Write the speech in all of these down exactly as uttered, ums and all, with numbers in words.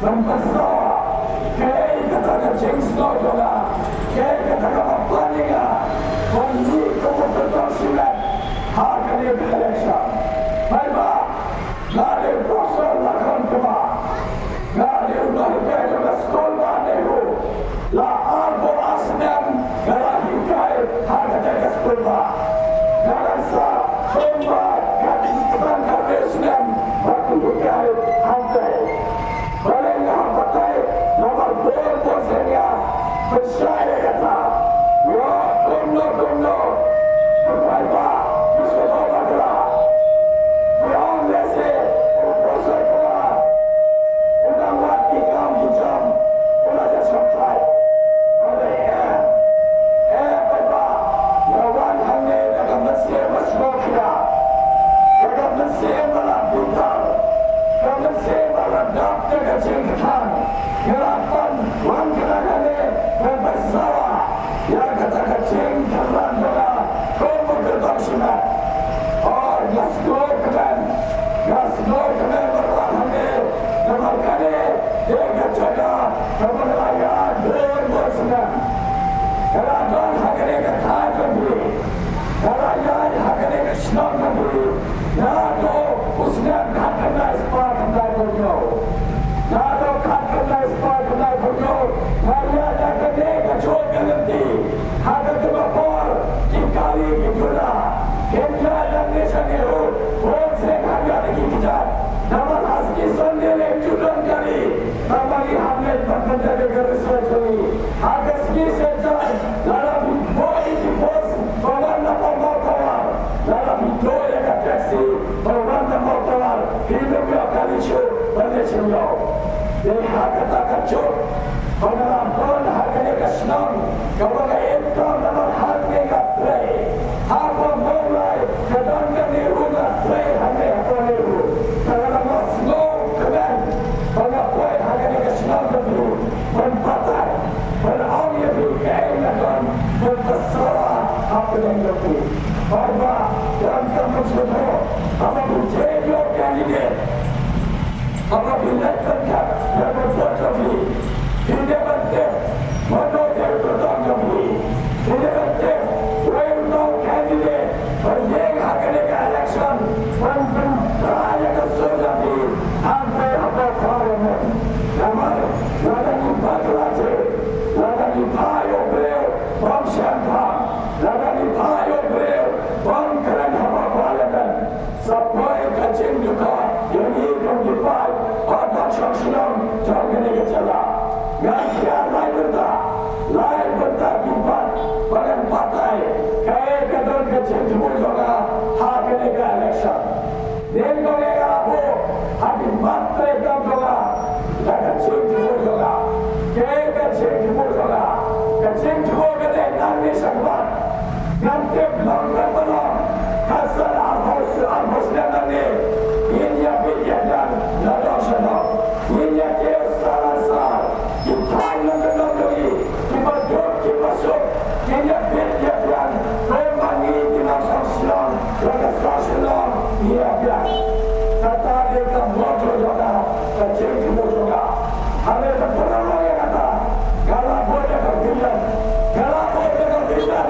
Ban pynsawa kaei kata ka jingsngew jong nga, kaei kata kaba pan ïa nga ban mih kum u kyrtong shimet ha kane ka election. Paidbah, nga dei u Professor Lakhon Kumar, nga dei u nonghikai jong ka skul Bah Nehru. La arphew ar snem nga la hikai ha kata ka skul. Bah, nga la sah kumba khatsan khathynriew snem ban hikai hangtei. Balei nga hap batai? Namar bun bun sien nga pynshai ïa kata. Ïa, kumno kumno, kumno ba ki sngewthuh bakla. Ki ong lehse u Professor Kumar u dang wad ki kam ki jam, u la ïa shongthait. Hynrei em, em, paidbah, nga wan hangne da ka mynsiem ba sngewkhia, da ka mynsiem ba la bitar, ka mynsiem ba la dap da ka jingkthang. Nga la pan wan kane hangne ban pynsawa ïa kata ka jingkyrmen jong nga kum u kyrtong shimet. Or, nga sngewkmen, nga sngewkmen ban wan hangne namar kane dei ka jaka kaba nga la ïaid bun bun snem. Nga la don ha kane ka thaiñ jong phi, nga la ïaid ha kane ka shnong jong phi naduh u snem khatkhyndai spah khyndai phew hynñiew. Naduh khatkhyndai spah khyndai phew hynñiew nga ïaid ha kane ka jaka ka lynti. Ha kata ka por ki kali ki jula kin ïaid nangne shangne ruh, bun sien ha ïaid ki kjat. Namar ha sngi Sunday lei ju don kali. Tangba ngi hap leit ban pyndep ïa ka research jong ngi. Ha ka sngi Saitjaiñ lada phi buh ïa ki bus ba wan na Mawtawar, lada phi buh ïa ka taxi ba wan na Mawtawar, phi nym ïoh kali shuh ban leit sha Miaw. Dei ha kata ka juk ba nga la don ha kane ka shnong kaba nga itynnad namar hangne nga trei. Ha ka Mawlai ka don kane ruh nga trei hangne ha Mawlai ruh. Tangba nga sngewkmen ba nga poi ha kane ka shnong ka ruh ban batai, ban ong ïa phi kaei nga don, ban pynsawa hapdeng jong phi. Paidbah, donkam ban sngewthuh, haba phi jia ïa u candidate, haba phi leit pynkhap ïa ka vote jong phi, phi dei ban tip mano dei u kyrtong jong phi. Phi dei ban tip uei uta u candidate ba ïeng ha kane ka election ban pynbha ïa ka sur jong phi hangtei hapoh Parliament. Namar lada ngi bakla thiah, lada ngi phah ïa u briew bym shemphang, lada ngi phah ïa u briew bym kren hapoh Parliament, sa poi ka jingdukha ïa ngi kum ki paid bad ki nongshong shnong jong kane ka jylla. Nga khia lai bynta, lai bynta ki paid ba ngan batai kaei ka don ka jingthmu jong nga ha kane ka election. Nyngkong eh nga la buh ha ki mat treikam jong nga da ka jingthmu jong nga. Kaei ka jingthmu jong nga? Ka jingthmu ka dei nangne shakhmat. Ngan tip long kaba long, khatsan arphew, arphew snem nangne, ngin ïa bit ïa biang na dong sha dong. Ngin ïa kiew sar sar. Ki thaiñ nongkyndong jong ngi, kiba duk kiba suk, ngin ïa bit ïa biang. Kumba ngi ki nongshong shnong la ka sor Shillong ngi ïa biang. Kata dei ka motto jong nga, ka jingthmu jong nga. Hynrei ban pynlong ïa kata, nga la buh da ka vision, nga la buh da ka vision.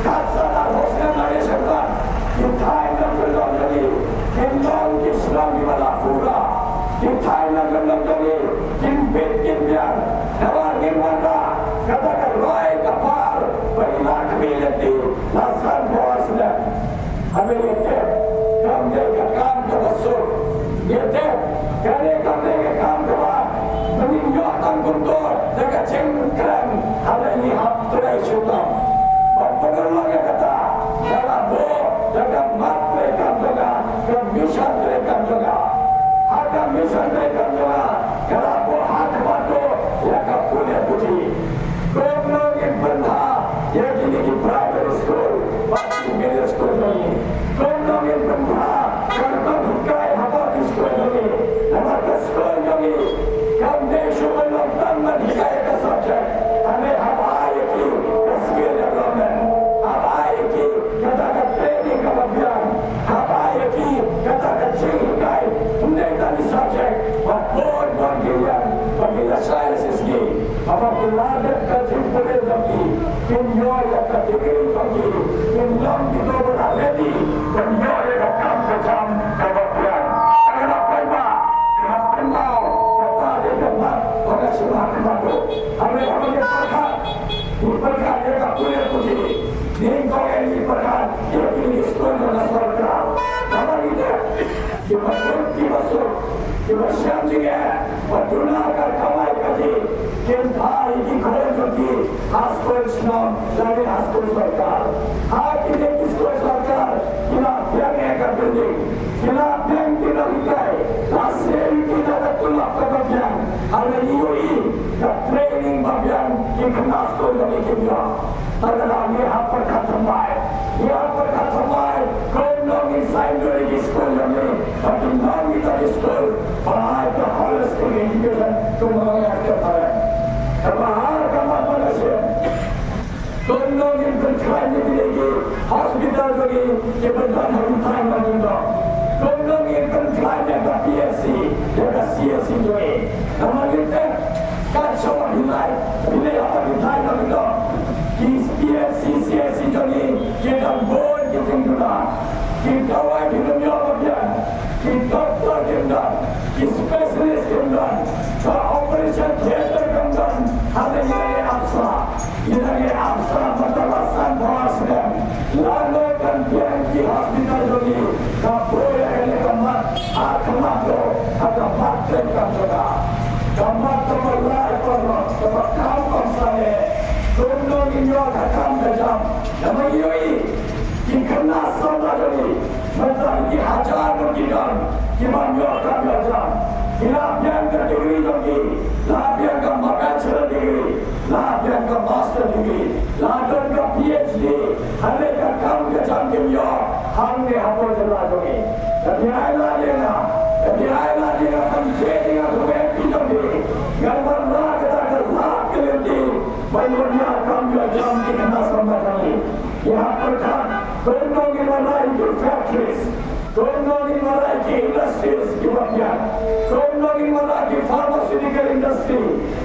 Khatsan arphew snem nangne shakhmat, ki thaiñ nongkyndong jong ngi kin long ki shnong kiba la pura. Ki thaiñ nongkyndong jong ngi kin bit kin biang. Namar ngim wanrah kata ka roi ka par ba ngi la khmih lynti la sanphew ar snem. Hynrei ïa tip, kam dei ka kam kaba suk. Ïa tip, kane kam dei ka kam kaba ba ngin ïoh tang kumto da ka jingkren, hynrei ngi hap trei shitom. Ban pynlong ïa kata, nga la buh da ka mat treikam jong nga, ka mission treikam jong nga. Ha ka mission treikam jong nga, nga la buh ha khmat ïa ka pule puthi. Kumno ngin pynbha ïa kine ki primary school bad ki middle school jong ngi? Kumno ngin pynbha ka rukom hikai hapoh ki school jong ngi? Namar ka school jong ngi kam dei shuh ban long tang ban hikai ïa ka subject, hynrei hap ai ïa ki ka skill development, hap ai ïa ki kata ka training kaba biang, hap ai ïa ki kata ka jinghikai, ym dei tang ki subject, bad bun bun ki liang. Haba ki la dep ka jingpule jong ki, kin ïoh ïa ka degree jong ki, kin long kito ba la ready ban ïoh ïa ka kam ka jam kaba biang. Ka la paidbah, ki hap pynpaw kata dei ka mat ba ka shu hap pynpaw. Haba ïa ka pyrkhat, ki pyrkhat ïa ka pule pule. Nyngkong eh ngi pyrkhat ïa kine ki skul jong ka sorkar. Haba ngi dep, kiba suk, kiba suk, kiba shem jingeh, ba duna ka kamai kajih, kin phah ïa ki khun jong ki ha skul shnong lane ha skul sorkar. Ha kine ki skul sorkar, ki la biang ïa ka building, ki la biang ki nonghikai, la siew ïa ki da ka tulop kaba biang, hynrei ngi ïohi ka training ba biang ki khynnah skul jong ngi kim ïoh. Tang kata ngi hap pyrkhat thymmai. Ngi hap pyrkhat thymmai. Kumno ngin saiñdur ïa ki skul jong ngi ba kin long kita ki skul ba ai ka holistic education kumba nga ong mynta. Kaba ar ka mat ba nga shem. Kumno ngin pynkhlaiñ ïa kine ki hospital jong ngi kiba don ha ki thaiñ ba ngi don. Kumno ngin pynkhlaiñ ïa ka P H C, ïa ka C H C jong ngi. Namar ngi tip, kat shaba phi leit, phi leit ha ki thaiñ ba ngi don, ki P H C, C H C jong ngi ki don bun ki jingduna. Ki dawai kim ïoh ba biang, ki doktor kim don, ki specialist kim don, ka operation theatre kim don. Hynrei ngi ap sah, ngi ap sah mynta la san phew snem. Lano kan biang ki hospital jong ngi? Ka buh ïa kane ka mat ha khmat, ha ka mat treikam jong ka. Ka mat kaba lai paralok, kaba kham kongsan eh. Kumno ngin ïoh ka kam ka jam? Namar ngi ïohi ki khynnah samla jong ngi, mynta ki hajar ngut ki don kiba ïoh kam ïoh jam. Ki la biang ka degree jong ki, la biang ka bachelor degree, la biang ka master degree, la don ka P H D, hynrei ka kam ka jam kim ïoh hangne hapoh jylla jong ngi. Lada phi ai lad ïa nga, lada phi ai lad ïa nga ban jied ïa nga kum u M P jong phi, ngan wanrah kata ka lad ka lynti ban wan ïoh kam ïoh jam ki khynnah samla jong ngi. Ngi hap pyrkhat kumno ngin wanrah ïa ki factories, kumno ngin wanrah ïa ki industries kiba biang, kumno ngin wanrah ïa ki pharmaceutical industry,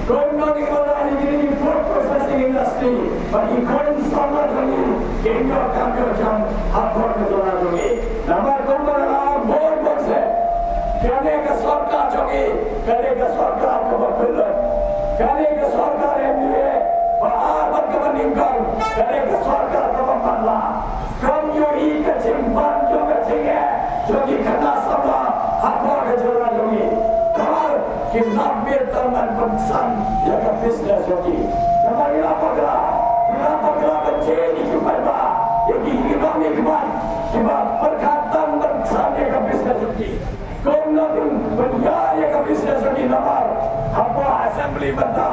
kumno ngin wanrah ïa kine ki food processing industry ba ki khun samla jong ngi kin ïoh kam ïoh jam hapoh ka jylla jong ngi. Namar kumba nga la ong bun bun sien, kane ka sorkar jong ngi ka dei ka sorkar kaba pyllun. Kane ka sorkar M D A ba ar bad kaba nyngkong ka dei ka sorkar kaba matlah. Kam ïohi ka jingban jong ka jingeh jong ki khynnah samla hapoh ka jylla jong ngi. Namar ki lap miet tang ban pynksan ïa ka business jong ki. Namar ngi la bakla, ngi la bakla ban jied ïa ki paidbah, ïa ki, ïa ki nongmihkhmat kiba pyrkhat tang ban ksan ïa ka business jong ki. Kumno kin pynïaid ïa ka business jong ki? Namar hapoh assembly mynta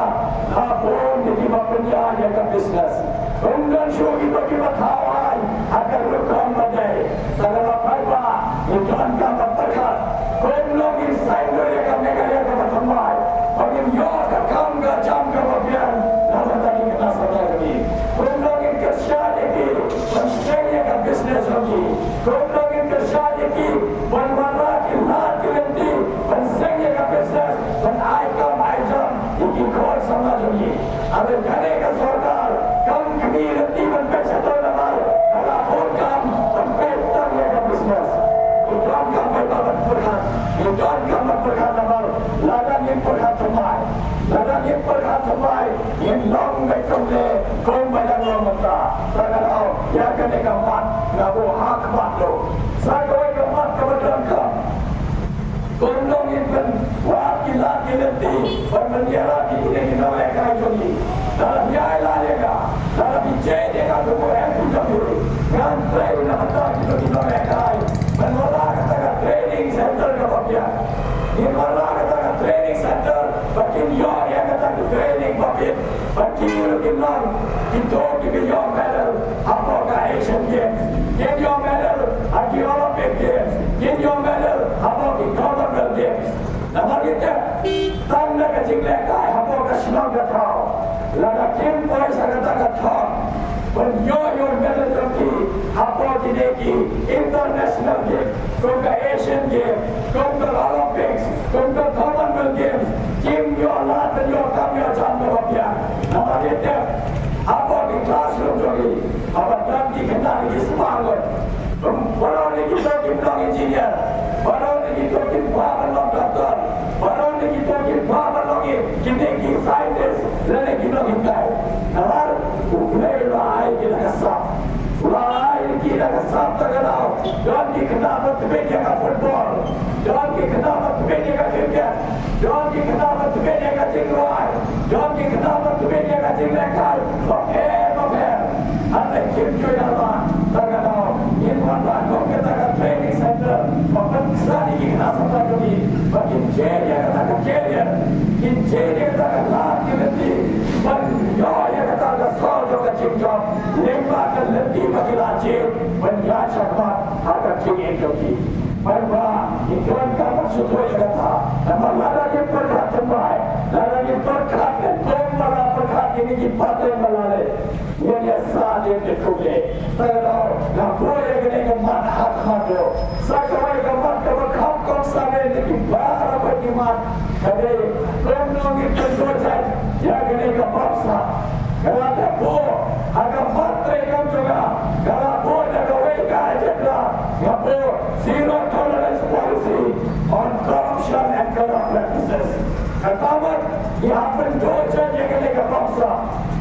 la bun ïa kiba pynïaid ïa ka business. Ym don shuh kito kiba thaw aiñ ha ka rukom ba dei. Te nga la paidbah, ngi donkam ban pyrkhat kumno ngin saiñdur ïa ka Meghalaya kaba thymmai ba ngin ïoh ka kam ka jam kaba biang na ka bynta ki khynnah samla jong ngi. Kumno ngin kyrshan ïa ki ban seng ïa ka business jong ki. Kumno ngin kyrshan ïa ki ban wanrah ki lad ki lynti ban seng ïa ka business, ban ai kam ai jam ïa ki khun samla jong ngi. Hynrei kane ka sorkar kam khmih lynti ban peit shato namar ka la bun kam ban peit tang ïa ka business. Ngi donkam paidbah ban pyrkhat, ngi donkam ban pyrkhat namar lada ngim pyrkhat thymmai, lada ngim pyrkhat thymmai, ngin long beit kumne kumba dang long mynta. Te nga la ong ïa kane ka mat nga buh ha khmat ruh. Sa kawei ka mat kaba donkam, kumno ngin pynwad ki lad ki lynti ban pynïarap ïa kine ki nonglehkai jong ngi. Lada phi ai lad ïa nga, lada phi jied ïa nga kum u M P jong phi, ngan trei na ka bynta kito ki nonglehkai ban wanrah kata ka training center kaba biang. Ngin wanrah kata ka training center ba kin ïoh ïa kata ka training ba bit. Ba ki ruh kin long kito kiba ïoh medal hapoh ka Asian Games, kin ïoh medal ha ki Olympic Games, kin ïoh medal hapoh ki Commonwealth Games. Namar ngi tip tang da ka jinglehkai hapoh ka shnong ka thaw, lada kim poi sha kata ka thong ban ïoh ïa u medal jong ki hapoh kine ki international games, kum ka Asian Games, kum ka Olympics, kum ka Commonwealth Games, kim ïoh lad Pynïoh kam ïoh jam kaba biang. Namar ngi tip, hapoh ki classroom jong ngi, haba don ki khynnah ki sma ngut, baroh ngi ki don kim long engineer, baroh ngi ki don kim kwah ban long doctor, baroh ngi ki don kim kwah ban long ki, kine ki scientist lane ki nonghikai. Namar U Blei u la ai ki da ka sap. U la ai ki da ka sap, da ka daw. Don ki khynnah ba tbit ïa ka football, don ki khynnah ba tbit ïa ka cricket, don ki khynnah ba tbit ïa ka jingrwai, don ki khynnah ba tbit ïa ka jinglehkai bapher bapher. Hynrei kim ju ïa la, da ka daw, ngin wanrah kum kata ka training center ba pynsan ïa ki khynnah samla jong ngi ba kin jied ïa kata ka career, kin jied ïa kata ka lad ki lynti ban ïoh ïa kata ka sor jong ka jingjop lyngba ka lynti ba ki la jied ban ïaid shakhmat ha ka jingim jong ki. Paidbah, ngi donkam ban sngewthuh ïa kata. Namar lada ngim pyrkhat thymmai, lada ngim pyrkhat, ngim pyrkhat ïa kine ki pateng ba la leh, ngin ïa sah ïa ki kumne. Te nga buh ïa kane ka mat ha khmat ruh. Sa kawei ka mat kaba kham kongsan ïa ki baroh ki mat ka dei kumno ngin pyndoh jait ïa kane ka bamsap. Nga la buh ha ka mat treikam jong nga, nga la buh da kawei ka agenda, nga buh zero tolerance policy on corruption and corrupt practices. Kata mut ngi hap pyndoh jait ïa kane ka bamsap.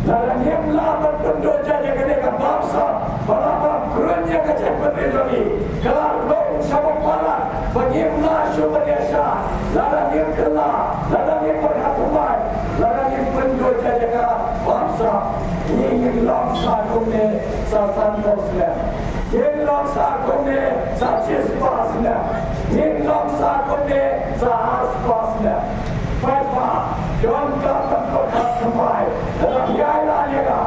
Lada ngim lah ban pyndoh jait ïa kane ka bamsap, ba la bam kren ïa ka jaitbynriew jong ngi, ka la rung sha ba palat ba ngim lah shuh ban ïaishah. Lada ngim kylla, lada ngim pyrkhat thymmai, lada ngim pyndoh jait ïa ka bamsap, ngi ngin long sa kumne sa sanphew snem. Ngin long sa kumne sa shispah snem. Ngin long sa kumne sa arspah snem. Paidbah, donkam ban pyrkhat thymmai. Lada phi ailad ïa nga,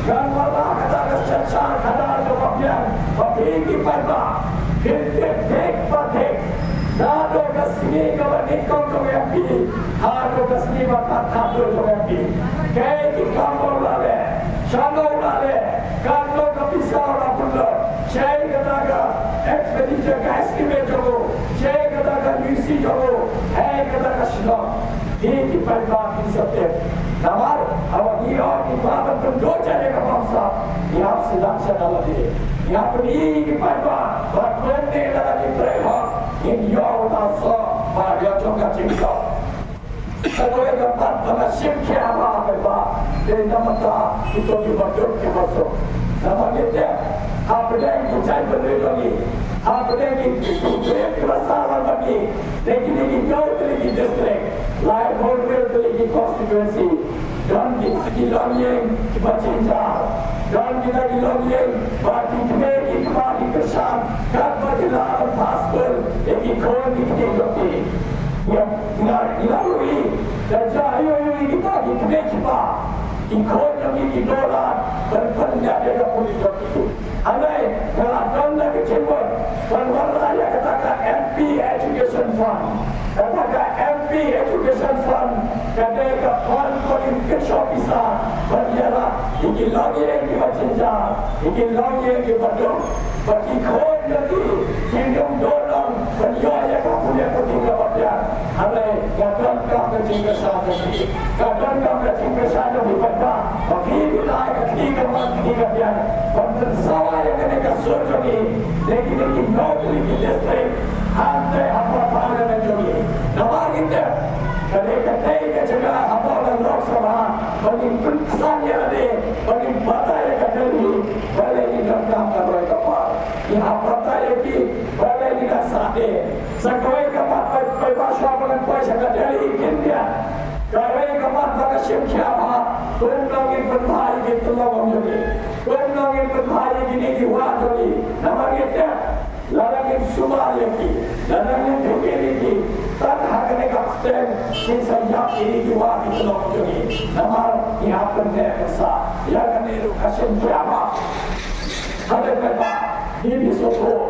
ngan wanrah kata ka synshar khadar kaba biang ba phi ki paidbah phin tip thik pa thik. Naduh ka sngi kaba nyngkong jong u M P haduh ka sngi ba khatduh jong u M P, kaei ki kam ba u la leh, shano u la leh, katno ka pisa u la pynlut, shaei kata ka expenditure, ka estimate jong u, shaei kata ka nuisi jong u, haei kata ka shnong. Ngi ki paidbah ngin sa tip. Namar haba ngi ong ngi kwah ban pyndoh jait ïa ka bamsap, ngi hap sdang sha na lade. Ngi hap pyni ïa ki paidbah ba kumne lada ngi trei hok, ngin ïoh uta u soh ba ïa jong ka jingsoh. Sa kawei ka mat ba nga shim khia bha, paidbah, dei na bynta kito kiba duk kiba suk. Namar ngi tip, hapdeng ki jaitbynriew jong ngi, hapdeng ki, ki, ki, kiba sah lang bad ngi, dei kine ki hynñiew tylli ki district, laiphew hynriew tylli ki constituency, don kita ki longïing kiba jynjar, don kita ki longïing ba ki kmie ki kpa ki kyrshan katba ki lah ban phah skul ïa ki khun ki kti jong ki. Nga, nga, nga ïohi, da jia ïohi kita ki kmie ki kpa, ki khun jong ngi ki doh lad ban pynïap ïa ka pule jong ki. Hynrei nga la don da ka jingmut ban wanrah ïa kata ka M P Education Fund. Kata ka M P Education Fund ka dei ka fund ba ngin kynshoh pisa ban ïarap ïa ki longïing kiba jynjar, ïa ki longïing kiba duk, ba ki khun jong ki kin ym doh long ban ïoh ïa ka pule puthi kaba biang. Hynrei nga donkam ka jingkyrshan jong phi, nga donkam ka jingkyrshan jong phi paidbah, ba phi phi la ai ka kti kamon kti kabiang ban pynsawa ïa kane ka sur jong ngi na kine ki hynñiew tylli ki district, hangtei hapoh parliament jong ngi. Namar ngi tip ka dei katei ka jaka hapoh ka Lok Sabha ba ngin pynksan ïa lade, ba ngin batai ïa ka Delhi, balei ngi donkam ka roi ka par. Ngi hap batai ïa ki balei ngi dang sah de. Sa kawei ka mat, paidbah, shuwa ba ngan poi sha ka Delhi, India, kawei ka mat ba nga shim khia bha, kumno ngin pynbha ïa ki tyllong jong ngi, kumno ngin pynbha ïa kine ki wah jong ngi. Namar ngi tip, lada ngin sumar ïa ki, lada ngin pynbha ïa ki, tang ha kane ka pyrthei ngin sa ïap ïa kine ki wah ki tyllong jong ngi. Namar ngi hap ban leh ban sah. Ïa kane ruh nga shim khia bha. Hynrei paidbah, phi phi sngewthuh,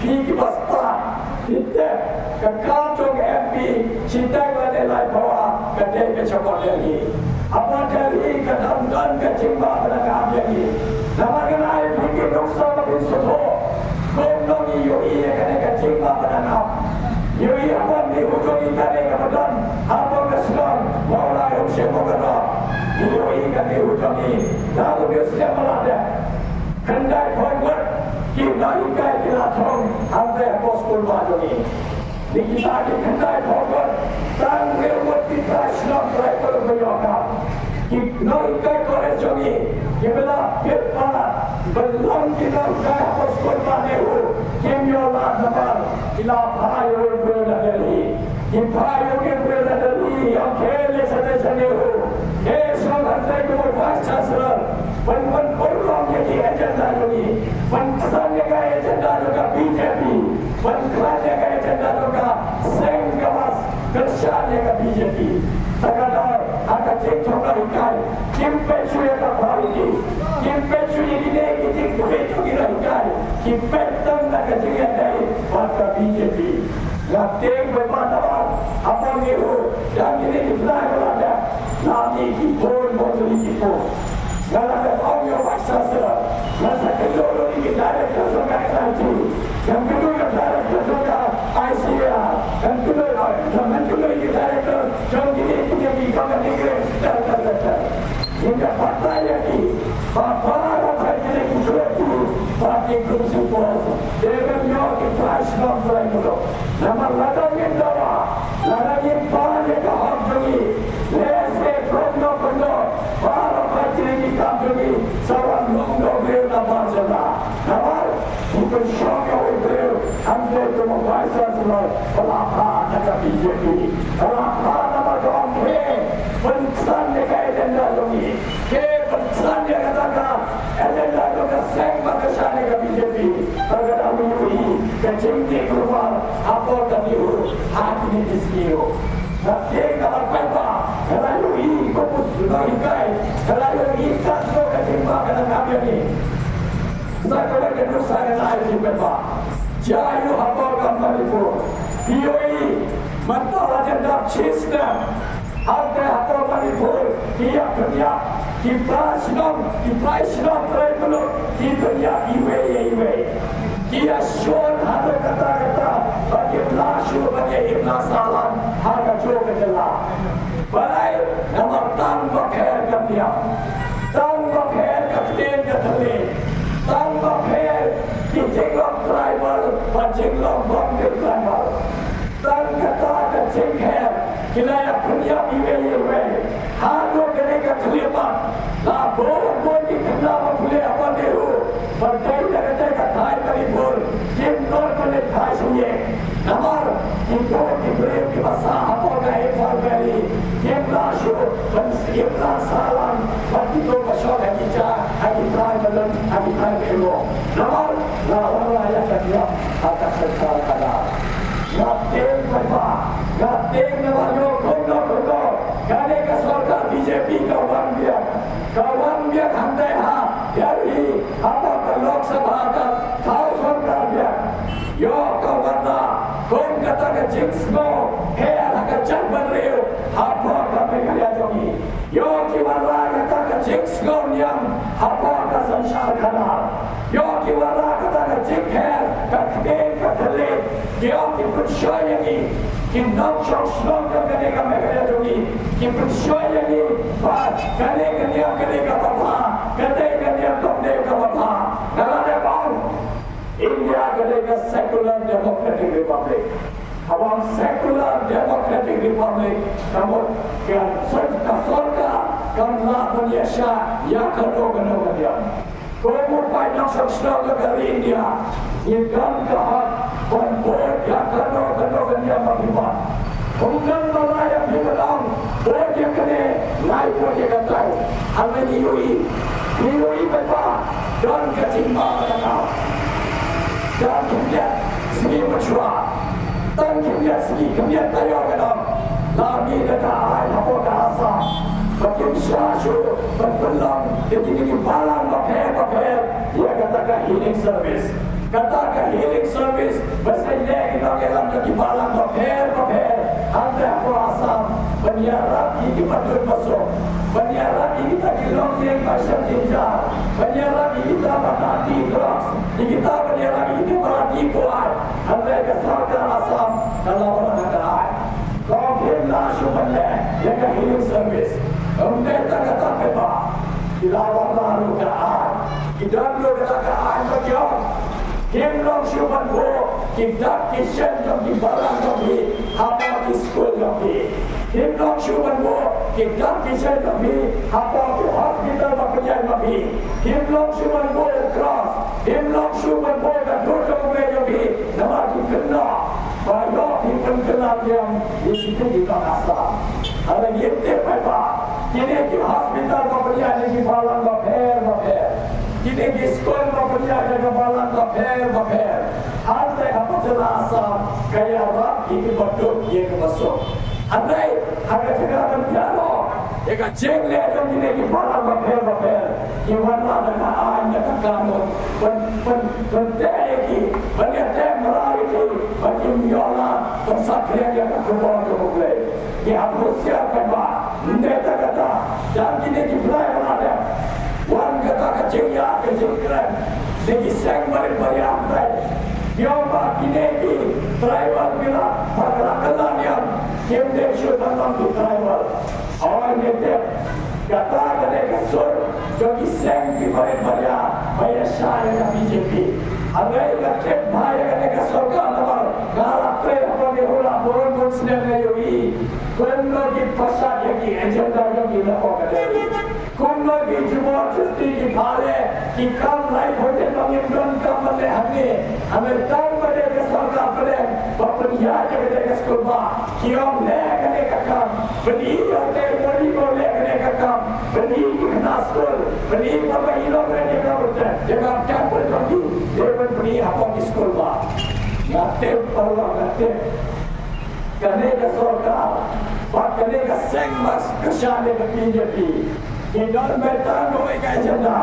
phi kiba stad, phi tip, ka kam jong M P shiteng lane laiphew ar ka dei ka jaka Delhi. Hapoh Delhi ka dang don ka jingbha ba dang ap ïa ngi. Namar kane phi ki nuksa ba phin sngewthuh kumno ngi ïohi ïa kane ka jingbha ba dang ap. Ïohi hapoh Mihujong ïa kane kaba don hapoh ka shnong ba u la Ngi, da u Dios ïa ma la dep. Khyndai phew ngut ki nonghikai ki la thung hangtei hapoh skulbah jong ngi. Ngi kita ki khyndai phew ngut, tang hynriew ngut ki trai shnong trai khlur ba ïoh kam. Ki nonghikai college jong ngi kiba la peit palat ban long ki nonghikai hapoh skulbah NEHU kim ïoh lad namar ki la phai ïa u briew na Delhi. Ki phai ïa u briew na Delhi, ong, khie leit shatei sha NEHU. Khie shong hangtei kum u Vice Chancellor ban, ban pynurlong ïa ki agenda jong ngi, ban khlad ïa ka agenda jong ka BJP, ban khlad ïa ka agenda jong ka seng kaba kyrshan ïa ka BJP. Te ka daw ha ka jingthung nonghikai, kim peit shuh ïa ka quality, kim peit shuh ïa kine ki jingpeit jong ki nonghikai, ki peit tang na ka jingïadei bad ka BJP. Nga tieng bad ba namar ha NEHU dang kine ki bnai ba la dep, la mih ki bun bun tylli ki post. Nga la dep ong ïa u Vice Chancellor, nga sa kynduh ïa ki director jong ka NIT, ngan kynduh ïa ka director jong ka ICAR, ngan kynduh, ngan kynduh ïa ki director jong kine kine ki jong ka degree, director, director. Ngin ïa batai ïa ki ba baroh kine ki khlem tu ba ki kum sngewbha. Dei ban ïoh ki trai shnong trai khlur. Namar lada ngin dawa, lada ngin pan ïa ka hok jong ngi, lehse kumno kumno baroh kine ki kam jong ngi sa wan long dewbriew na bar jylla. Namar u pynshong ïa u briew hangtei kum u Vice Chancellor ba la phah na ka BJP. Ba la phah namar ka ong khie pynksan ïa ka agenda jong ngi. Khie pynksan ïa kata ka agenda jong ka seng ba kyrshan ïa ka BJP. Bad ka dang ïohi ka jingdih kulmar hapoh ka NEHU ha kine ki sngi ruh. Nga tieng namar paidbah, nga la ïohi kum u nonghikai, nga la ïohi katno ka jingbha ka dang ap ïa ngi. Sa kawei ka nuksa nga ai ïa phi paidbah. Jia aïu hapoh ka Manipur? Phi ïohi mynta la jan dap shi snem. Hangtei hapoh Manipur ki ïa pynïap, ki trai shnong, ki trai shnong trai khlur ki pynïap iwei ïa iwei. Ki ïa shon haduh katta katta ba kim lah shuh ban ïa im lah sahlang ha kajuh ka jylla. Balei? Namar tang ba pher ka niam, tang ba pher ka ktien ka thylliej, tang ba pher ki jinglong tribal bad jinglong bym dei tribal. Tang kata ka jingpher ki la ïa pynïap iwei ïa iwei. Haduh kane ka khyllipmat la bun bun ki khynnah ba pule ha NEHU ba dei na kata ka thaiñ Manipur kim don ban leit phai shynrang. Namar kito ki briew kiba sah hapoh ka Imphal Valley kim lah shuh ban im lah sahlang bad kito ba shong ha ki jaka, ha ki thaiñ ba don, ha ki thaiñ ba ïalong. Namar la wanrah ïa ka niam ha ka sorkar khadar. Nga tieng paidbah, nga tieng namar ïoh kumno kumno kane ka sorkar BJP ka wan biang. Ka wan biang hangtei ha Delhi, hapoh ka Lok Sabha ka thaw sorkar biang. Ïoh ka wanrah kum kata ka jingsngew her ha ka jaitbynriew hapoh ka Meghalaya jong ngi. Ïoh ki wanrah kata ka jingsngew niam hapoh ka synshar khadar. Ïoh ki wanrah kata ka jingpher ka ktien ka thylliej. Ïoh ki pynshoi ïa ngi ki nongshong shnong jong kane ka Meghalaya jong ngi. Ki pynshoi ïa ngi ba kane ka niam kane kaba bha, kane ka niam kam dei kaba bha. Nga la dep ong, India ka dei ka secular democratic republic. Haba ong secular democratic republic, ka mut ka sor-, ka sorkar kam lah ban ïaishah ïa kano kano ka niam. Ko mo paid nongshong shnong ka ri India, ngi don ka hok ban bud ïa kano kano ka niam ba phi wan. Ym don ba la ïa phi ban ong bud ïa kane, lai bud ïa katai. Hangne ngi ïohi, ngi ïohi ba don ka jingma ka dang ap. Tang khyndiat sngi mynshuwa, tang khyndiat sngi, khyndiat taïew ka dang la mih da ka aiñ hapoh ka Assam ba kim shah shuh ban pynlong ïa kine ki balang bapher bapher ïa kata ka healing service. Kata ka healing service ba sa ïaleh ki nongïalam jong ki balang bapher bapher hangtei hapoh Assam ban ïarap ïa ki badun basuk, ban ïarap ïa kita ki longïing ba shem jynjar, ban ïarap ïa kita ba anti drugs, ïa kita ban ïarap ïa kita ba anti kuai. Hynrei ka sorkar Assam ka la wanrah ka aiñ. Ka ong kim lah shuh ban leh ïa ka healing service. Ym dei tang kata paidbah. Ki la wanrah ruh ka aiñ. Ki don ruh kata ka aiñ ba ki ong, him long shuh ban buh ki dak ki shen jong ki balang jong phi hapoh ki skul jong phi. Him long shuh ban buh ki dak ki shen jong phi hapoh ki hospital ba pynïaid ma phi. Him long shuh ban buh u cross. Him long shuh ban buh ka dur jong u briew jong phi. Namar ki kynnoh ba ïoh phi pynkylla niam ïa kito ki nong Assam. Haba ngi tip paidbah, kine ki hospital ba pynïaid ïa ki balang bapher bapher, kine ki skul ba pynïaid ïa ki balang bapher bapher, hangta ha ka jylla Assam ka ïarap ïa kiba duk ïa kiba suk. Hynrei ha ka jaka ban ïarap ïa ka jingleh jong kine ki balang bapher bapher, ki wanrah da ka aiñ da ka kanun ban, ban, ban teh ïa ki, ban ïateh mraw ïa ki ba kim ïoh lad ban saphriang ïa ka khubor jong U Blei. Ngi hap husiar paidbah. Ym dei tang kata, tang kine ki blei ba la dep, wan kata ka jingïap ka jingkren na ki seng barit baria hangtai. Ki ong ba kine ki tribal ki la, ba ki la kylla niam, kim dei shuh ban long ki tribal. Hooid, ngi tip kata ka dei ka sur jong ki seng ki barit baria ba ïaishah ïa ka B J P. Hynrei nga tip bha ïa kane ka sorkar namar nga la trei hapoh Mewkmar bun bun snem, nga ïohi kumno ki pynshah ïa ki agenda jong ki napoh ka dei. Kumno ki jubor justi ki pale, ki kam lai phew snem ba ngim don kam ban leh hangne. Hynrei tang ba dei ka sorkar pdeng ba pynïaid ïa ka dei ka skulbah, ki ong leh kane ka kam. Pyni ïa u Modi ba u leh kane ka kam. Pyni ki khynnah skul. Pyni ba ka ïa lok leh ïa ka temple jong ki. Dei ban pyni hapoh ki skulbah. Nga tip, paralok, nga tip kane ka sorkar bad kane ka seng ba kyrshan ïa ka B J P, ki don beit tang kawei ka agenda.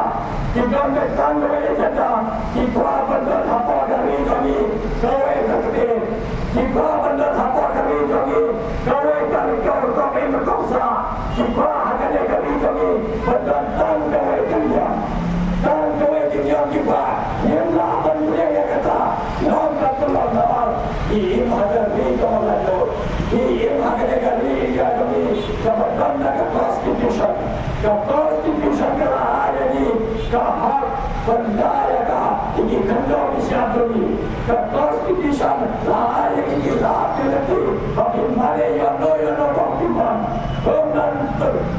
Ki don beit tang kawei agenda. Ki kwah ban don hapoh ka ri jong ngi kawei ka ktien. Ki kwah ban don hapoh ka ri jong ngi kawei ka ri, ka ri, ka ri, ka ri, ka ri, ki kwah ha kane ka ri jong ngi ban don tang kawei ka niam. Tang kawei ka niam ki kwah. Ngim lah ban pdiang ïa kata. Long ka pynlong namar ngi im ha ka ri kaba laitluid. Ngi im ha kane ka ri India jong ngi kaba don da ka constitution. Ka constitution ka la ai ïa ngi ka hok ban da ïa ka ha ki khyndew ki shyiap jong ngi. Ka constitution la ai ïa ngi ki lad ki lynti ba phin mane ïano ïano ba phin mon. Ym don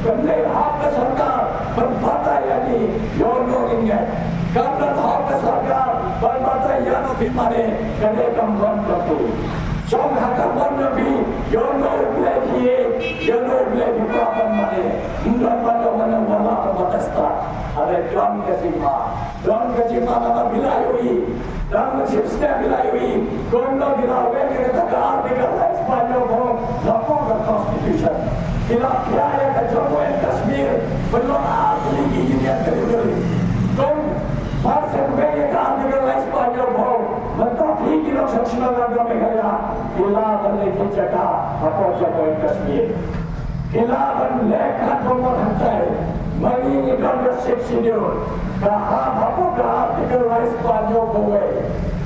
kane hok ka sorkar ban batai ïa ngi ïano ngin ngeit. Kam don hok ka sorkar ban batai ïano phin mane. Kane ka mon ka tu. Shong ha ka mon jong phi ïano U Blei phi ïeit, ïano U Blei phi kwah ban mane. Ym don mano mano ba lah ban batai stad. Hynrei don ka jingma. Don ka jingma namar phi la ïohi. Tang shiphew snem phi la ïohi kumno ki la weng ïa kata ka Article lai spah hynñiew phew na ka constitution. Ki la phiah ïa ka Jammu and Kashmir ban long ar tylli ki union territory. Kum ba shen weng ïa ka Article lai spah hynñiew phew, mynta phi ki nongshong shnong na ka Meghalaya ki lah ban leit jaka hapoh Jammu and Kashmir. Ki lah ban leh kat bymman hangtai. Ma ngi ngi don ka Sixth Schedule. Ka hap hapoh ka Article lai spah hynñiew phew wei.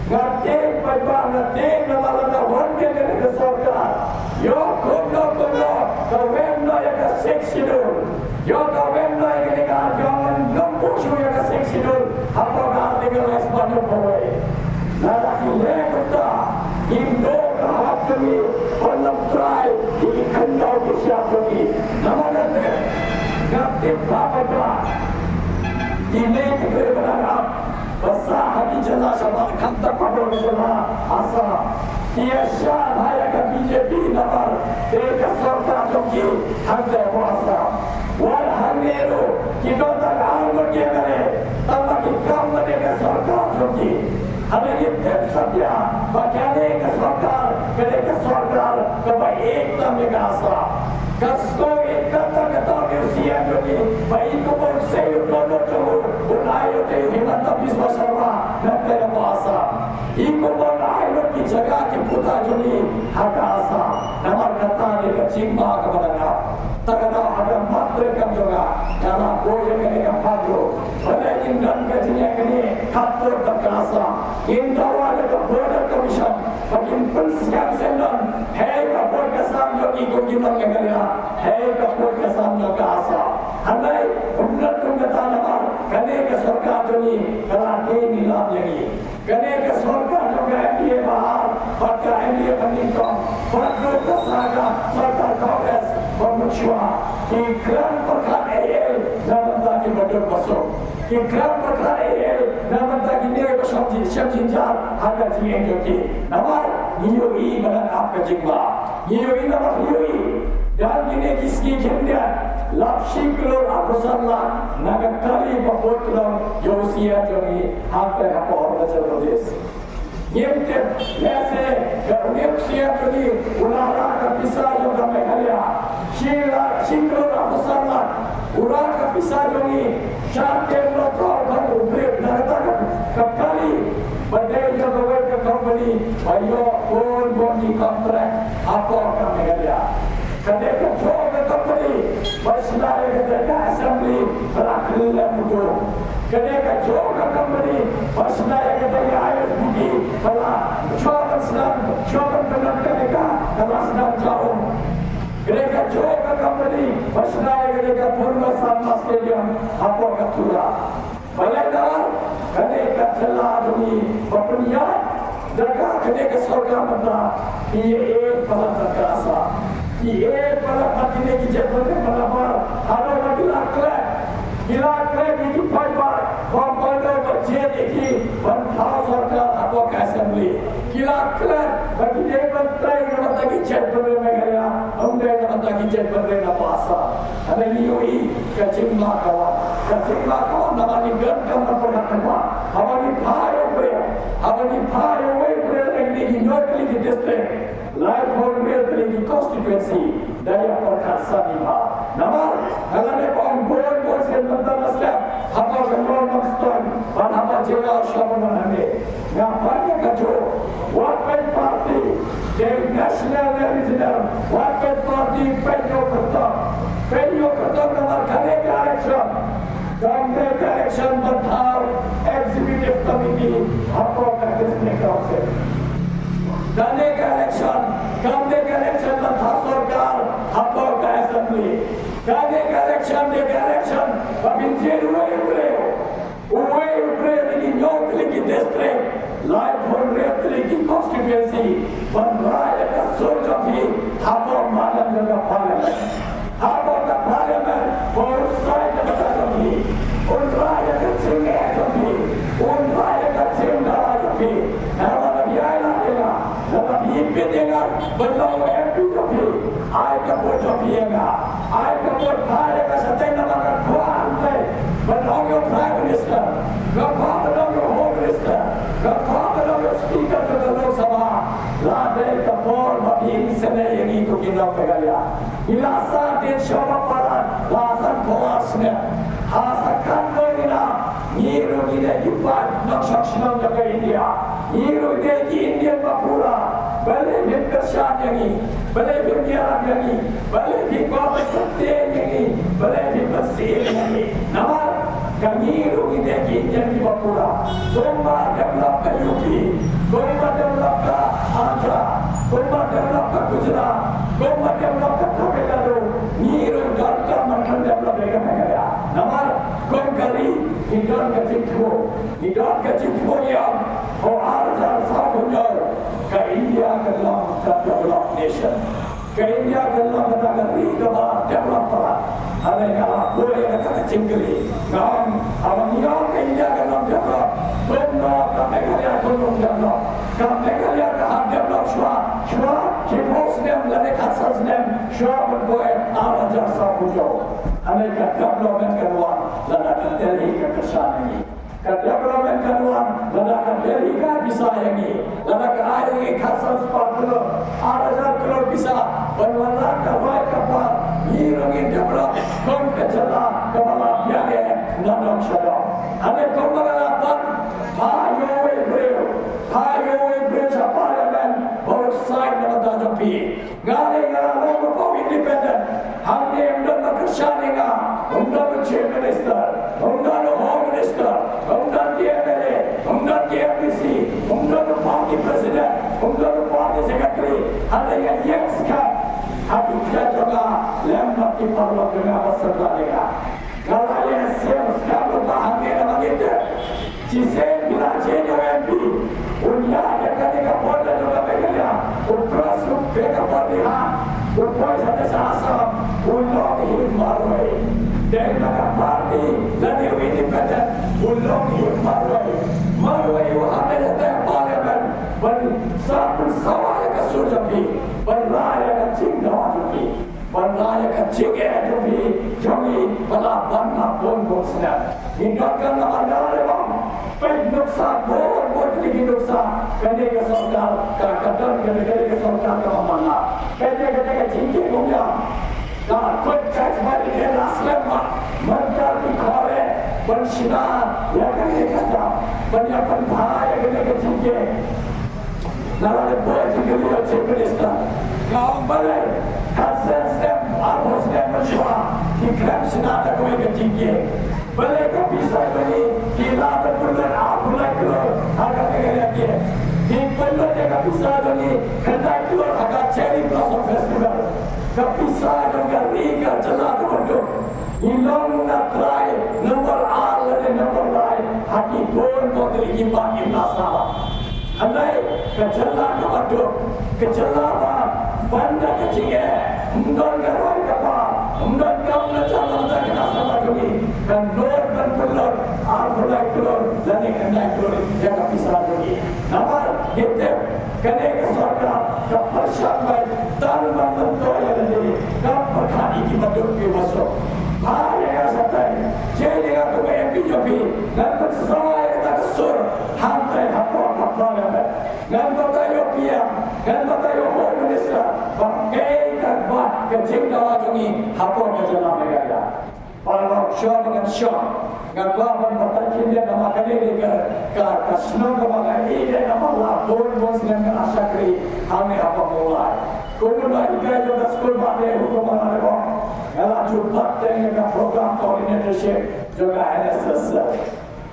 Nga tieng paidbah, nga tieng namar lada wan biang kane ka sorkar, ïoh kumno kumno ka weng noh ïa ka Sixth Schedule. Ïoh ka weng noh ïa kane ka, ïoh ngan nym buh shuh ïa ka Sixth Schedule hapoh ka Article lai spah hynñiew phew wei. Lada ki leh kumta, kim duh ka hok jong ngi ban nym trai ïa ki khyndew ki shyiap jong ngi. Namar nga tip, nga tip ba paidbah, kine ki briew ba dang ap ba sah ha ki jylla shabar, khamtam ha ka jylla Assam, ki ïa shah bha ïa ka B J P namar dei ka sorkar jong ki hangta hapoh Assam. Wat hangne ruh ki don tang ar ngut ki M L A, tangba ki kam ba dei ka sorkar jong ki. Haba ngi tip satia ba kane ka sorkar ka dei ka sorkar kaba ïeit tam ïa ka Assam. Ka sngewthuh ïa kata ka tang ïa u C M jong ngi ba i kumba un sei u dohnud jong u, un ai ïa u Himanta Biswa Sarma na ka Assam. I kumba un ai lut ki jaka ki puta jong ngi ha ka Assam. Namar kata dei ka jingma kaba dang ap. Te kata ha ka mat treikam jong nga, nga la buh ïa kane ka pagro. Balei ngin don ka jingïakynduh khappud bad ka Assam? Ngin dawa da ka Border Commission ba kin pynskhem syndon. Hei ka pud ka sam jong ngi kum ki nong Meghalaya. Hei ka pud ka sam jong ka Assam. Hynrei ym don kum kata. Bad ruh ka saga sorkar Congress ba mynshuwa ki kren pyrkhat ei ei na bynta ki baduk basuk. Ki kren pyrkhat ei ei na bynta kine ba shong ji shem jingjia ha ka jingim jong ki. Namar ngi ïohi ba dang ap ka jingma. Ngi ïohi namar ngi ïohi dang kine ki sngi khyndiat lap shi klur arphew san lak na ka kali ba bud long ïa u sien jong ngi hangtai hapoh Arunachal Pradesh. Ngim tip lehse ka union sien jong ngi u la rah ka pisa jong ka Meghalaya. Shi lak shi klur arphew san lak u rah ka pisa jong ngi. Sha kem la thaw ban u briew na kata ka, ka kali ba dei jong kawei ka company ba ïoh bun bun ki contract hapoh ka Meghalaya. Ka dei ka jong ka company ba shna ïa kata ka assembly ba la khlem mutu. Ka dei ka jong ka company ba shna ïa kata ka I S B T ba la shuwa ban sdang, shuwa ban pynlong kane ka, ka la sdang jaum. Ka dei ka jong ka company ba shna ïa kata ka Purna Sangma Stadium hapoh ka Tura. Balei namar kane ka jylla jong ngi ba pynïaid da ka kane ka sorkar mynta ki ïeit palat bad ka Assam. Ki ïeit palat bad kine ki jaitbynriew namar haduh ba ki la klet, ki la klet ïa ki paidbah ba ym don ba jied ïa ki ban thaw sorkar hapoh ka assembly. Ki la klet ba ki dei ban trei na bynta ki jaitbynriew Meghalaya, ym dei na bynta ki jaitbynriew na Assam. Hynrei ngi ïohi ka jingma ka wan, ka jingma ka wan namar ngi donkam ban pyrkhat, namar haba ngi phai ïa u briew, haba ngi phai ïa uwei u briew na kine ki hynñiew tylli ki district, laiphew hynriew tylli ki constituency, da ïa pyrkhat sani bha. Namar nga la dep ong bun bun sien mynta nga step, haba ka North East bad haba jylla sha ban hangne. Nga pan ïa kajuh, wat peit party, dei national ne regional, wat peit party, peit ïa u kyrtong. Peit ïa u kyrtong namar kane ka election kam dei ka election ban thaw executive committee hapoh ka district council. Kane ka election kam dei ka election ban thaw sorkar hapoh ka assembly. Kane ka election dei ka election ba phin jied uwei u briew. Uwei u briew na ki hynñiew tylli ki district, laiphew hynriew tylli ki constituency, ban rah ïa ka sur jong phi hapoh madan jong ka parliament. Hapoh ka parliament, ba u side na ka bynta jong phi, un rah ïa ka jingeh jong phi, un rah ïa ka jingdara jong phi. Namar lada phi ailad ïa nga, lada phi bit ïa nga ban long u M P jong phi, ai ka vote jong phi ïa nga. Ai ka vote, phah ïa nga shatei namar nga kwah hangtei ban long ïa u Prime Minister, nga kwah ban long ïa u Home Minister, nga kwah ban long ïa u Speaker jong ka Lok Sabha. La dei ka por ba phin isynei ïa ngi ko ki nong Meghalaya. Ngi la sah dien sha ba palat la sanphew ar snem. Ha sa katno ngi la, ngi ruh ngi dei ki paid nongshong shnong jong ka India. Ngi ruh ngi dei ki Indian ba pura. Balei phim kyrshan ïa ngi? Balei phim ïarap ïa ngi? Balei phim kwah ban kyrteng ïa ngi? Balei phim ban siem ïa ngi? Namar ka ngi ruh ngi dei ki Indian kiba pura. Kumba develop ka U P, kumba develop ka Andhra, kumba develop ka Gujarat, kumba develop ka Tamil Nadu, ngi ruh donkam ban kan develop ïa ka Meghalaya. Namar kum ka ri ngi don ka jingthmu, ngi don ka jingthmu ïa, ha u ar hajar sawphew hynñiew ka India kan long ka developed nation. Ka India kan long kata ka ri kaba develop palat. Hynrei nga la buh ïa kata ka jingkylli. Nga ong, haba ngi ong ka India kan long develop, kumno ka Meghalaya kan long develop? Ka Meghalaya ka hap develop shuwa, shuwa shiphew snem lane khatsan snem shuwa ban buh ar hajar sawphew hynñiew. Hynrei ka development kan wan lada ka Delhi ka kyrshan ïa ngi. Ka development kan wan lada ka Delhi ka ai pisa ïa ngi, lada ka ai ïa ngi khatsan spah klur, ar hajar klur pisa ban wanrah ka bai ka par, ngi ruh ngin develop kum ka jylla kaba la biang eh na dong sha dong. Hynrei kumba nga la ban, phah ïa uwei u briew, phah ïa uwei u briew sha parliament ba u side na ka bynta jong phi. Nga lei nga la long u independent. Hangne ym don ba kyrshan ïa nga. Ym don u Chief Minister, ym don u Home Minister, ym don ki M L A, ym don ki M D C, ym don u Party President, ym don u Party Secretary. Hynrei nga ïeng skhem ha ki kjat jong nga lem bad ki paralok jong nga ba syrta ïa nga. Nga la ïeng skhem skhem lypa hangne namar ngi tip shisien phi la jied ïa u M Un ïaid ïa kane ka border jong ka Meghalaya, u cross u pyrshah ka border ha, u poi sha ka sha Assam, u long hi marwei. Dei na ka party lane u independent, u long hi marwei. Marwei u hap ban ïaid ha parliament ban sa pynsawa ïa ka sur jong phi, ban rai ïa ka jingdawa jong phi. Ban rai ïa ka jingeh jong phi jong ngi ba la ban na bun bun snem. Ngi donkam namar nga la ong, peit nuksa bun bun tylli ki nuksa. Kane ka sorkar ka, ka don kane, kane ka sorkar kaba man la. Peit ïa kane ka jingkieng umïam. Ka kut ka jingmane ka la slem bha. Mynta ki khore ban shna ïa kane ka dam, ban ïa pynbha ïa kane ka jingkieng. Nga la dep buh jingkylli ïa u Chief Minister. Nga ong balei ha snem, arphew snem mynshuwa ki khlem shna da kawei ka jingkieng. Balei ka pisa jong ngi ki la ban pynlut arphew lai klur ha ka Meghalaya Games. Ki pynlut ïa ka pisa jong ngi khyndai klur ha ka Cherry Blossom Festival. Ka pisa jong ka ri ka jylla kaba duk. Ngi long na trai number ar lane number lai ha ki bun bun tylli ki mat ngim lah sah. Hynrei ka jylla kaba duk, ka jylla ba ban da ka jingeh, ym don ka roi ka par, ym don kam na jylla na ka sala jong ngi, kan nud ban pynlut arphew lai klur lane khyndai klur ïa ka pisa jong ngi. Namar ngi tip kane ka sorkar ka pyrshang beit tang ban myntoi ïa lade, kam pyrkhat ïa ki baduk ki basuk. Bha ïa nga shatei, jai ïa nga kum u M P jong phi, ngan pynsawa ïa kata ka sur hangtei hapoh ka parliament. Ngan batai ïa u P M, ngan batai ïa u Home Minister ba kaei kaba ka jingdawa jong ngi hapoh ka jylla Meghalaya. Paralok, shong ngan shong. Nga kwah ban batai khyndiat namar kane dei ka, ka, ka shnong kaba nga ïeit namar la bun bun snem nga la shakri hangne ha Mawlai. Kum u nonghikai jong ka skul bah te, kumba nga la ong, nga la ju bat te ïa ka program coordinatorship jong ka N S S cell.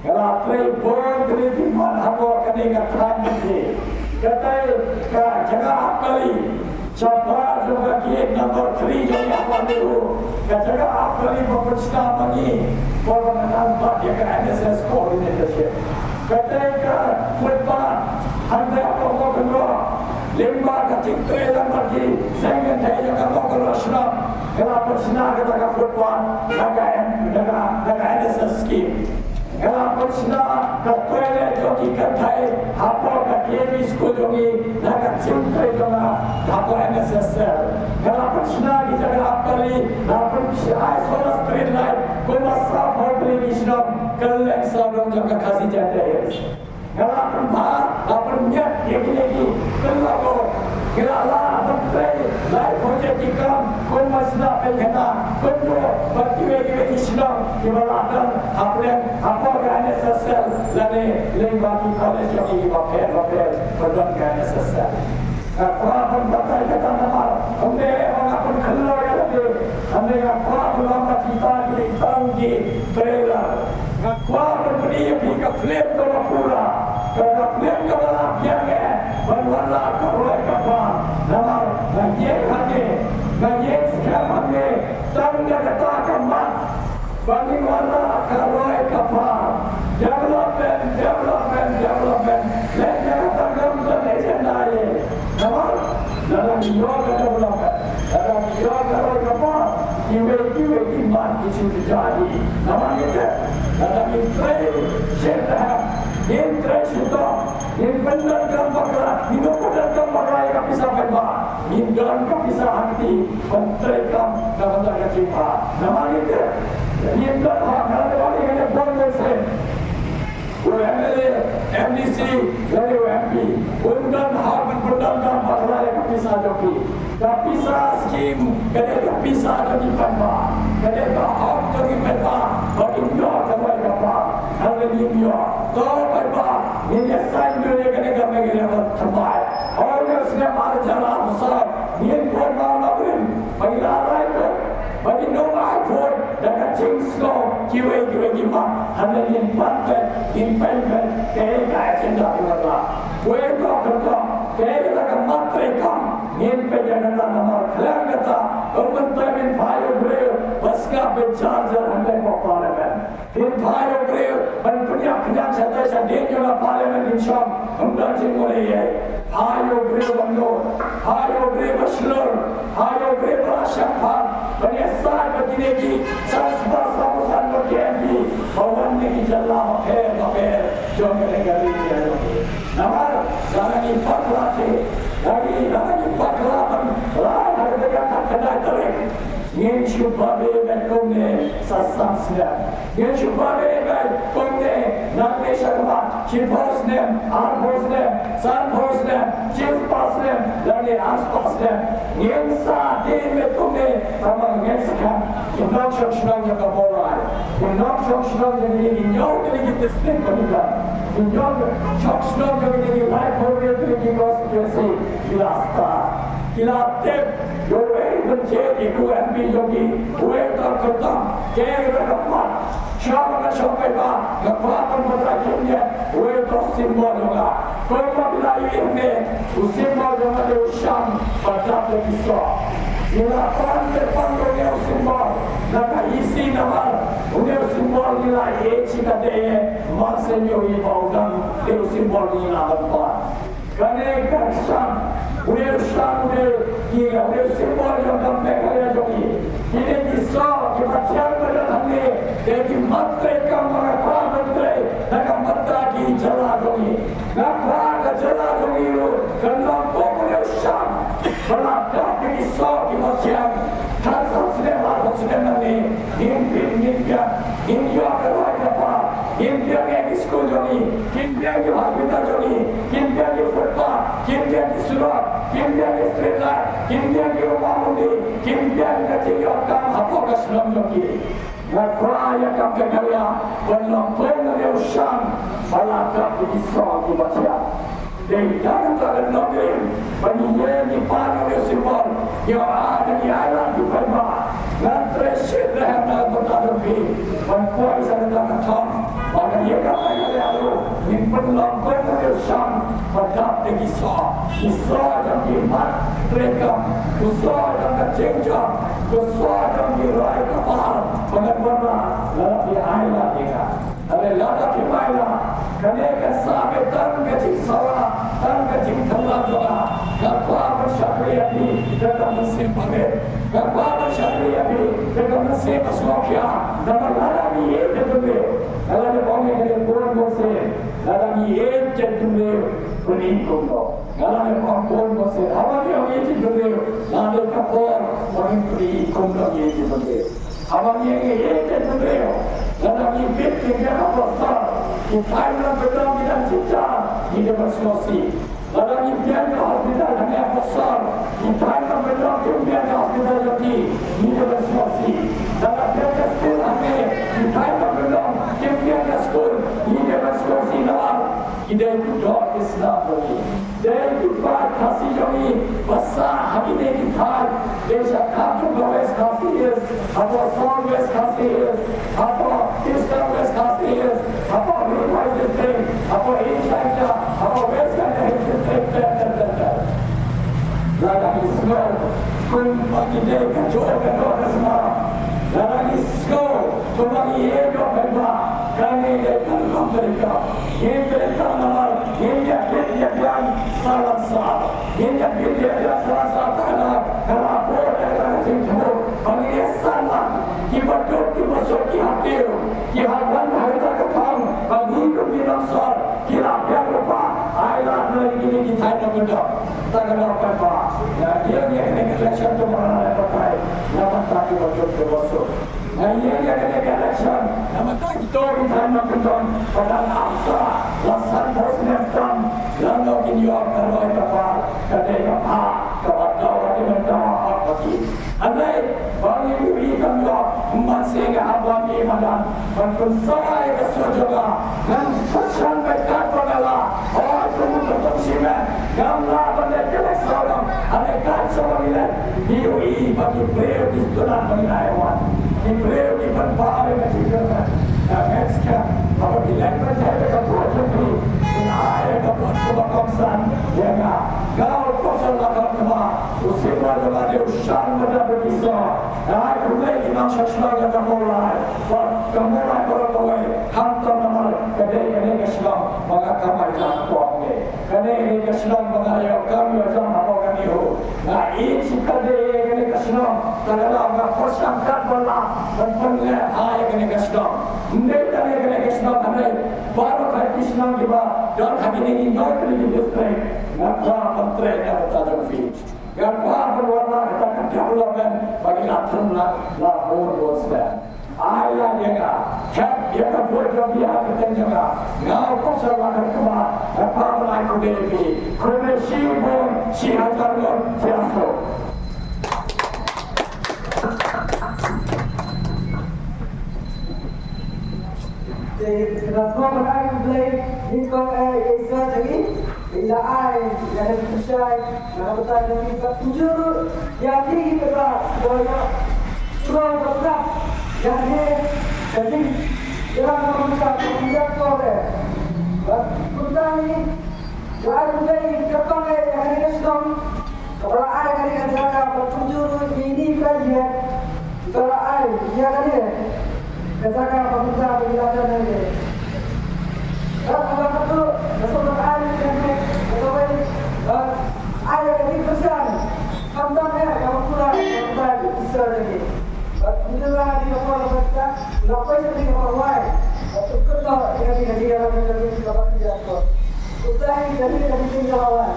Nga la trei bun tylli ki mat hapoh kane ka thaiñ jong ngi. Katai ka jaka ap kali shabar jong ka gate number three jong ngi hapoh NEHU. Ka jaka ap kali ba pynshna ma ngi, ba nga nang bat ïa ka N S S coordinatorship. Katai ka footpath hangtei hapoh Mawkynroh, lyngba ka jingtrei lang bad ki seng kynthei jong ka Mawkynroh Shnong, nga la pynshna kata ka footpath na ka M, na ka, na ka N S S scheme. Nga la pynshna ka toilet jong ki kynthei hapoh ka K V school jong ngi na ka jingtrei jong nga hapoh N S S cell. Nga la pynshna ki jaka ap kali, la pynshna ai solar street light, kumba sawphew tylli ki shnong kylleng sawdong jong ka Khasi Jaintia Hills. Nga la pynbha, la pynmiat ïa kine ki kylleng. Nga la lah ban trei lai project ki kam, kumba shna pynkhana, kumno ba kiwei kiwei ki shnong kiba la don hapdeng hapoh ka N S S cell lane lyngba ki college jong ngi kiba pher bapher ba don ka N S S cell. Nga kwah ban batai kata namar ym dei ba nga pynkhynloi ïa lade, hynrei nga kwah ban ong ba kita ki dei tang ki trailer. Nga kwah ban pyni ïa phi ka film kaba pura, ka, ka film kaba la biang eh ban wanrah ka roi ka par. Namar nga ïeng hangne, nga ïeng skhem hangne tang da kata ka mat ba ngin wanrah ka roi ka par. Development, development, development. Leit na kata ka agenda eh. Namar lada ngi ïoh ka development, lada ngi ïoh ka roi ka par, kiwei kiwei ki mat ki shu jia hi. Namar ngi tip lada ngin trei shitrhem, ngin trei shitom, ngin pyndonkam bakla, ngin pyndonkam bakla ïa ka pisa paidbah, ngin don ka pisa ha kti ban treikam na ka bynta ka jingbha. Namar ngi tip ngin don ha, nga la ong ïa kane bun bun sien. U M L A, M D C, lane u M P, un don hok ban pyndonkam bakla ïa ka pisa jong phi. Ka pisa scheme ka dei ka pisa jong ki paidbah, ka dei ka hok jong ki paidbah ba kin ïoh ka roi ka par. Hynrei ngim ïoh. To paidbah, ngin ïa saiñdur ïa kane ka Meghalaya ba thymmai. Hooid, snem ar hajar arphew saw ngin bun mawlaprim. Ba ngi la rai bun, ba ngin ym ai bun da ka jingsngew kiwei kiwei ki mat. Hynrei ngin pan beit, ngin peit beit kaei ka agenda kaba la. Wei to, to, kaei kata ka mat treikam Ngin peit ïa kata namar khlem kata, ym ban tei ban phai u briew ba sngap ban jar jar hangtei hapoh Parliament. Phin phai u briew ban pynïap pynïap shatei sha dien jong ka Parliament, ngin shong, ym don jingmut ei ei. Phai u briew ba nud, phai u briew ba shlur, phai u briew ba la shemphang ban ïasaid bad kine ki san spah saw phew san ngut ki M P ba wan na ki jylla bapher bapher jong kane ka ri India jong ngi. Namar lada ngi bakla te, lada ngi, lada ngi bakla ban rai ha kata ka khatkhyndai tarik, ngin shu babe beit kumne sa san snem. Ngin shu babe beit kumne nangne shakhmat shiphew snem, arphew snem, sanphew snem, shispah snem, lane arspah snem. Ngin sa dien beit kumne, namar ngin skhem ki nongshong shnong jong ka Mawlai, ki nongshong shnong jong kine ki hynñiew tylli ki district ba ngi don, ki nongshong shnong jong kine ki laiphew hynriew tylli ki constituency, ki la stad, ki la tip ïa uwei ban jied ïa u M P jong ki, uwei uta u kyrtong, kaei kata ka mat. Shuwa ba nga shong paidbah, nga kwah ban batai khyndiat uwei uta u symbol jong nga. Kumba phi la ïohi hangne, u symbol jong nga dei u shang ba dap da ki soh. Ngi la pan te pan ïa une u symbol na ka E C namar une u symbol ngi la ïeit shi katdei, mar shen ïohi ba u dang dei u symbol ngi la ban pan. Kane ka shang, une u shang, une ki, une u symbol jong ka Meghalaya jong ngi. Kine ki soh kiba thiang ba don hangne, dei ki mat treikam ba nga kwah ban trei na ka bynta ki jylla jong ngi. Nga kwah ka jylla jong ngi ruh kan long kum une u shang ba la dap da ki soh kiba thiang. Khatsan snem, arphew snem nangne, ngin pyn, ngin pyn, ngin ïoh ka roi ka par, ngin pyn ïa ki skul jong ngi, ngin pyn ïa ki hospital jong ngi, ngin pyn ïa ki footpath, ngin pyn ïa ki surok, ngin pyn ïa ki street light, ngin pyn ïa ki rupa mundi, ngin pyn ïa ka jingïoh kam hapoh ka shnong jong ngi. Nga kwah ïa ka Meghalaya ban long kum une u shang ba la dap da ki soh kiba thiang. Dei da kata ka nongrim ba ngi ïeng ngi pan ïa une u symbol, ïa, ah, da ngi ailad, ki paidbah. Ngan trei shitrhem na ka bynta jong phi ban poi sha kata ka thong ba ka ïing ka Meghalaya ruh ngin pynlong kum une u shang ba dap da ki soh, ki soh jong ki mat treikam, ki soh jong ka jingjop, ki soh jong ki roi ka par ba ngan wanrah lada phi ailad ïa nga. Hynrei lada phim ailad, kane kan sa beit tang ka jingsawa, tang ka jingthylla jong nga. Nga kwah ban shakri ïa phi da ka mynsiem barit. Nga kwah ban shakri ïa phi da ka mynsiem ba sngewkhia. Namar lada ngi ïeit ïa ka bynriew, nga la dep ong ïa kane bun bun sien, lada ngi ïeit ïa ka bynriew, pyni kumno. Nga la dep ong bun bun sien, haba ngi ong ïeit ïa ka bynriew, la dei ka por ba ngin pyni kumno ngi ïeit ïa ka bynriew. Haba ngi ïeit ïa ka bynriew, lada ngi bit ki biang ha Bosor, ki thaiñ nongkyndong ki dang jynjar, ngi dei ban sngewsih. Lada ngi biang ka hospital hangne ha Bosor, ki thaiñ nongkyndong kim biang ka hospital jong ki, ngi dei ban sngewsih. Lada biang ka skul hangne, ki thaiñ nongkyndong kim biang ka skul, ngi dei ban sngewsih namar ki dei ki doh ki snam jong ngi. Dei ki paid Khasi jong ngi ba sah ha kine ki thaiñ. Dei sha kham jong ka West Khasi Hills, hapoh South West Khasi Hills, hapoh Eastern West Khasi Hills, hapoh Ri Bhoi District, hapoh East Jaintia, hapoh West Jaintia Hills District, ter ter ter ter. Lada ngi sngew kumba ngi dei kajuh ka doh ka snam, lada ngi sngew kumba ngi ïeit ïa u paidbah, kane dei ka rukom treikam. Ngin treikam namar ngin ïa bit ïa biang sha la sah. Ngin ïa bit ïa biang sha la sah, tang namar ka la bud ïa kata ka jingthmu ba ngin ïa sah lang. Kiba duk kiba suk ki ha kiew, ki ha wan ha kata ka thong ba ngi kum ki nongshor ki la biang lypa. Ai lad na kine ki thaiñ nongkyndong. Tang namar kata ba nga ïeng ïa kane ka election to ba nga la batai na bynta kiba duk kiba suk. Nga ïeng ïa kane ka election na bynta kito ki thaiñ nongkyndong ba dang ap sah la sanphew snem tam, lano kin ïoh ka roi ka par, ka dei ka phah kaba daw ha ki, ban daw ha hok ha ki. Hynrei ba ngi ïohi kam ïoh, ym ban sngewbha ba ngi madan ban pynsawa ïa ka sur jong nga. Ngan pyrshang beit katba nga lah. Hooid, kumno ka tong shimet, ngam lah ban leit ka leit sawdong. Hynrei katba ngi leit, ngi ïohi ba ki briew ki sngewtynnat ba ngi la wan. Ki briew ki pynpaw ïa ka jingkyrmen. Nga ngeit skhem haba ki leit ban jia ïa ka vote jong ki, kin ai ïa ka vote kaba kongsan ïa nga. Nga u La ka kaba u sipar kaba dei u shah mada ba ki sa. Ai kumne ki nang shah shah ka ka Mawlai. Ba ka Mawlai baroh kawei. Khamtam namar ka dei kane ka shnong ba nga kamai jam hapoh ne. Kane ka dei ka shnong ba nga ïoh kam ïoh jam hapoh kane ho. Nga ïeit shi katdei ïa kane ka shnong. Tang ka daw nga pyrshang katba lah ban pynlehkai ïa kane ka shnong. Ym dei tang ïa kane ka shnong hangne. Baroh ki shnong kiba don ha kine ki hynñiew tylli ki district, nga kwah ban trei na ka bynta jong phi. Nga kwah ban wanrah kata ka development ba ki la trei la, la bun bun snem. Ai lad ïa nga, thep ïa ka vote jong phi ha ka kyrteng jong nga. Nga u Kongsan Lakhan Kyrpang, nga kwah ban ai khublei ïa phi. Khublei shibun, shi hajar nguh, sngewbha. Te nga sngewbha ban ai khublei, nyngkong eh ïa i sir jong ngi, i la ai ïa ka jingpynshai na ka bynta jong ngi, bad kumjuh ruh ïa ki kiba ïoh sngewbha ban sngap ïa kane ka jingïalang ka bynta jong ngi ïa ka por eh. Bad kumta ngi Nga ai khublei kyrpang ïa kane ka shnong kaba la ai kane ka jaka bad kumjuh ruh ïa ine i kynhun kiba la ai ïa kane ka jaka ba kumta ba ngi la don hangne. Bad haba ka dei nga sngewbha ai ïa kane ka kawei, eh, ai ïa kane ka kyrshan. Khamtam eh kaba pura kaba pura ki sir jong ngi. Bad kumjuh ruh ha kane ka por kaba mynta nga poi sha kane ka por wai. Bad to kynnoh ïa kane ka jingïalang ka jong ngi kaba khyndiat ko. Kumta hi ka dei ka jingïalang wai.